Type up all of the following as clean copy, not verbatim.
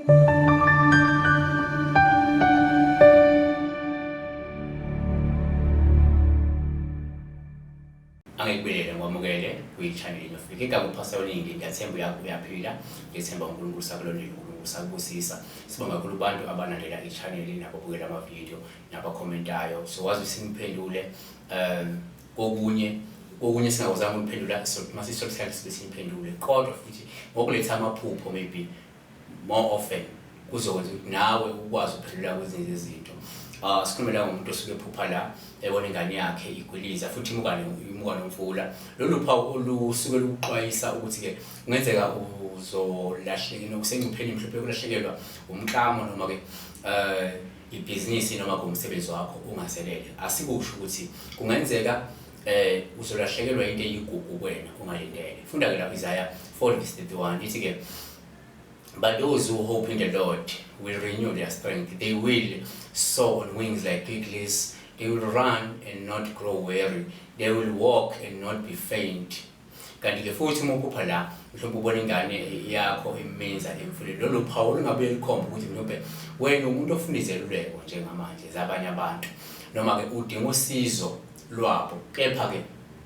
Angikubingelele ngikwamukele kwi-channel Inofika. Igama uPastor Oningi, ngiyathemba uyaphila, ngiyethemba uNkulunkulu usakulondile, uNkulunkulu usakubusisa. Sibonga kakhulu kubantu abalandela i-channel nababukela amavidiyo nabakhomentayo. So wazi simphendule kokunye kokunye singakwazanga ukuphendula, so masisithola isikhathi sibe siyiphendule, kodwa futhi ngokuletha amaphupho maybe more often kuzokwenza ukuthi nawe ukwazi ukuphendula kwezinye zezinto. Sikhulumela ngomuntu osuke ephupha la ebona ingane yakhe igwiliza futhi imukane imuka nomfula. Lolu phawu olusuke lukuxwayisa ukuthi-ke kungenzeka uzolahleka nokusengcupheni mhlawumbe ukulahlekelwa umklamo noma-ke ibhizinisi noma kumsebenzi wakho ungazelele. Asikusho ukuthi kungenzeka uzolahlekelwa into eyigugu kuwena ungalindele. Funda-ke la Isaiah 4 verse 31 ithi-ke, "But those who hope in the Lord will renew their strength. They will soar on wings like eagles. They will run and not grow weary. They will walk and not be faint." Kanti-ke futhi uma uphupha la mhlawumbe ubona ingane yakho iminza emfuleni, lolu phawu lungabuye lukhombe ukuthi mhlawumbe wena umuntu ofuna izeluleko njengamanje zabanye abantu, noma-ke udinga usizo lwabo, kepha-ke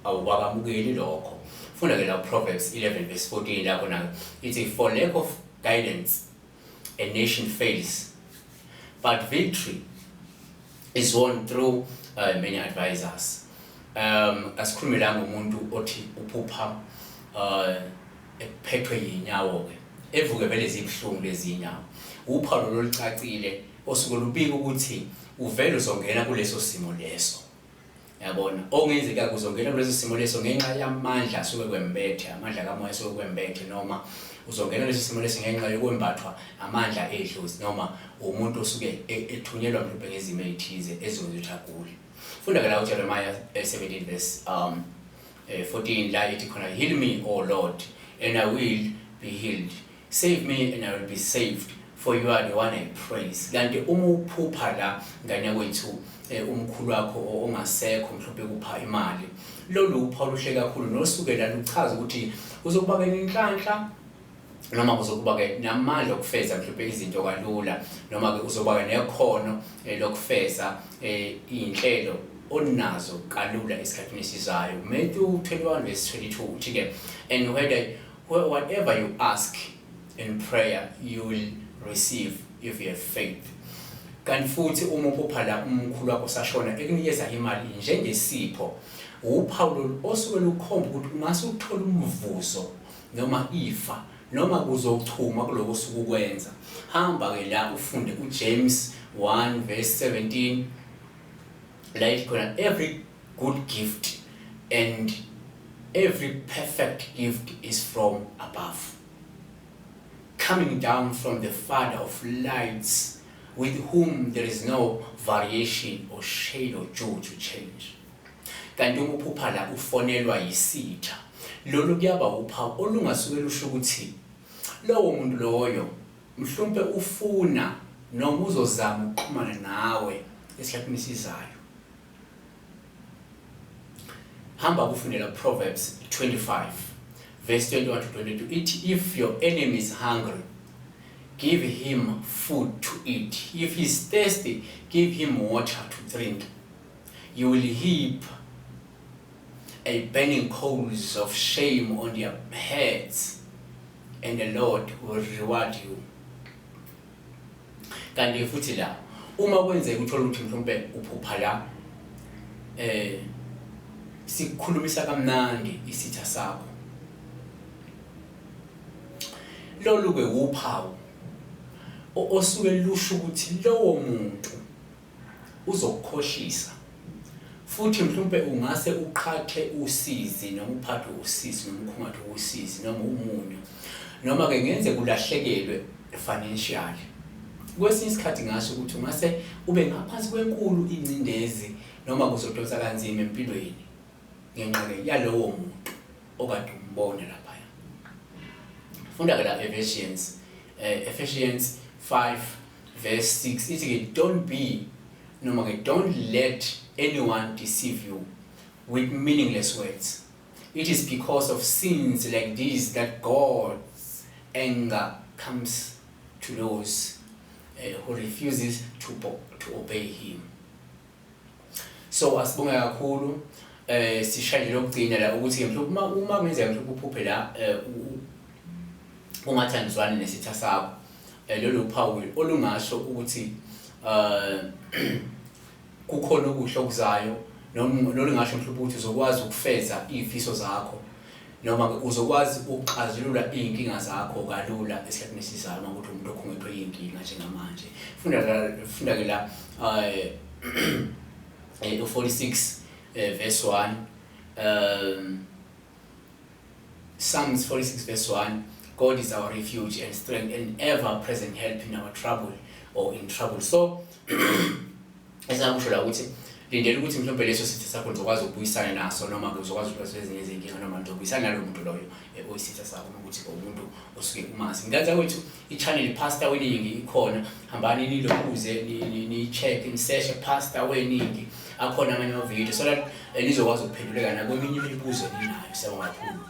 awukwakamukeli lokho. Funda-ke la Proverbs 11 verse 14, la khona-ke ithi, "For lack of guidance a nation fails, but victory is won through many advisors." Asikhulume la ngomuntu othi uphupha ephethwe yinyawo-ke, evuke vele zibuhlungu lezi nyawo. Uphawu lolu olucacile osuke lubika ukuthi uvele uzongena kuleso simo leso, yabona, okungenzeka uzongena kuleso simo leso ngenxa yamandla asuke kwembethe, amandla kamoya asuke kwembethe, noma uzongena kuleso simo leso ngenxa yokwembathwa amandla edlozi, noma umuntu osuke ethunyelwa mhlawumbe ngezimo ey'thize ezokwenza ukuthi agule. Funda-ke la uJeremiah 17 verse 14, la ithi khona, "Heal me, O Lord, and I will be healed. Save me and I will be saved, for you are the one I praise." Kanti uma uphupha la, ngane yakwethu, umkhulu wakho ongasekho mhlawumbe kupha imali, lolu uphawu oluhle kakhulu nosuke la luchaza ukuthi uzokuba-ke nenhlanhla, noma uzokuba-ke namandla okufeza mhlawumbe izinto kalula, noma-ke uzoba-ke nekhono lokufeza iy'nhlelo onazo kalula esikhathini esizayo. Matthew 21 verse 22 uthi-ke, "And whether whatever you ask in prayer, you will receive if you have faith." Kanti futhi uma uphupha la umkhulu wakho sashona ekunikeza imali njengesipho, uphawu lolu osuke lukhomba ukuthi ungase uthole umvuzo noma ifa noma kuzochuma kuloko osuke ukwenza. Hamba-ke la ufunde uJames 1 verse 17, la ithi khona, "Every good gift and every perfect gift is from above, coming down from the Father of lights, with whom there is no variation or shade or due to change." Kanti uma uphupha la ufonelwa yisitha, lolu kuyaba uphawu olungasuke lusho ukuthi lowo muntu loyo mhlawumbe ufuna noma uzozama ukuxhumana nawe esikhathini esizayo. Hamba kufundela Proverbs 25 verse 21 to 22, ithi, "If your enemy is hungry, give him food to eat. If he's thirsty, give him water to drink. You will heap a burning coals of shame on their heads, and the Lord will reward you." Kanti futhi la uma kwenzeka uthola ukuthi mhlawumbe uphupha la sikukhulumisa kamnandi isitha sakho, lolu ke uphawu osuke lusho ukuthi lowo muntu uzokukhohlisa, futhi mhlawumbe ungase uqhathe usizi noma uphathwe usizi noma ukhungathwe usizi noma umunyu, noma ke ngenze kulahlekelwe financially. Kwesinye isikhathi ngasho ukuthi ungase ube ngaphansi kwenkulu ingcindezi noma kuzodonsa kanzima empilweni ngenxa-ke yalowo muntu okade umbona laphaya. Funda-ke la Ephesians 5 verse 6, ithi-ke, "Don't be noma-ke don't let anyone deceive you with meaningless words. It is because of sins like these that God's anger comes to those who refuses to obey him. So asibonge kakhulu. Sishaye lokugcina la ukuthi mhlawumbe uma kungenzeka mhlawumbe uphuphe la ungathandizwani nesitha sakho, lolo phawu olungasho ukuthi kukhona okuhle okuzayo, noma lolungasho mhlawumbe ukuthi uzokwazi ukufeza izifiso zakho, noma uzokwazi ukuxazulula izinkinga zakho kalula esikhathini esizayo, uma ukuthi umuntu okhungethwe iy'nkinga njengamanje. Funda ke la u-46 verse 1, Psalms 46 verse 1: "God is our refuge and strength and ever present help in our trouble," or in trouble. So esingakusho la ukuthi lindela ukuthi mhlawumbe leso sitha sakho nizokwazi ukubuyisana naso, noma ke uzokwazi ukwazi ezinye izinkinga, noma nizobuyisana nalowo muntu loyo oyisitha sakho, uma ukuthi umuntu osuke umazi. Ngenza kwethu i-channel Pastor Weningi ikhona, hambani nilokuze ni-check, niseshe Pastor Weningi, akhona amanye amavidiyo so that nizokwazi ukuphenduleka nakweminye imibuzo eninayo. Siyabonga kakhulu.